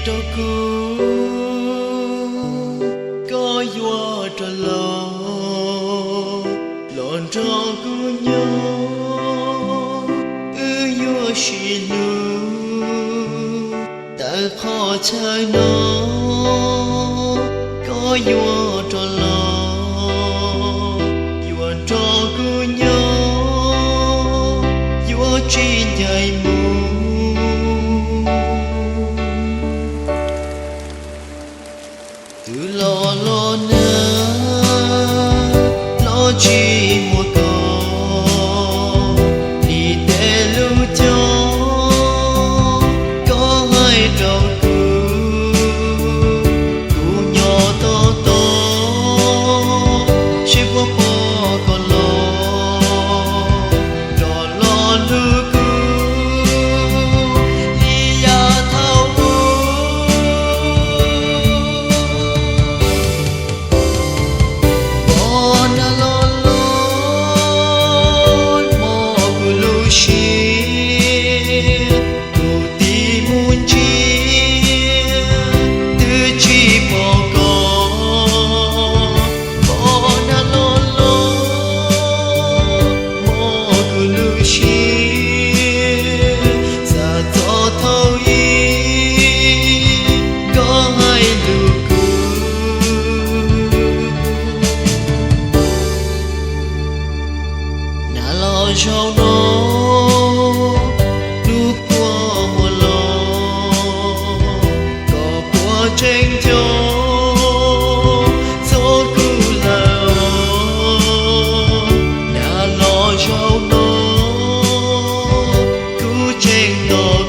Rau kuv, koj yuav rov los, los nrog kuv nyob, wb yuav sib hlub tawm qhov chaw no. Koj yuav rov los, yuav nrog kuv nyob, yuav tsis ncaim mus. Twb los los nag, los tsis muaj koj, li tej lus cog koj hais rau kuv. Kuv nyob tos tos, seb puas pom koj los, rov los hlub kuv li yav thaum ub. Poj nag los los, hmo kuv lub siab, tus tib mus ntsia, twb tsis pom koj. Poj nag los los, hmo kuv lub siab, xav txog thaum ub, koj hais lus kuv. Nag los zaum no, hnub quaj muag los, koj puas tseem nco txog kuv lawm? Nag los zaum no, kuv tseem tos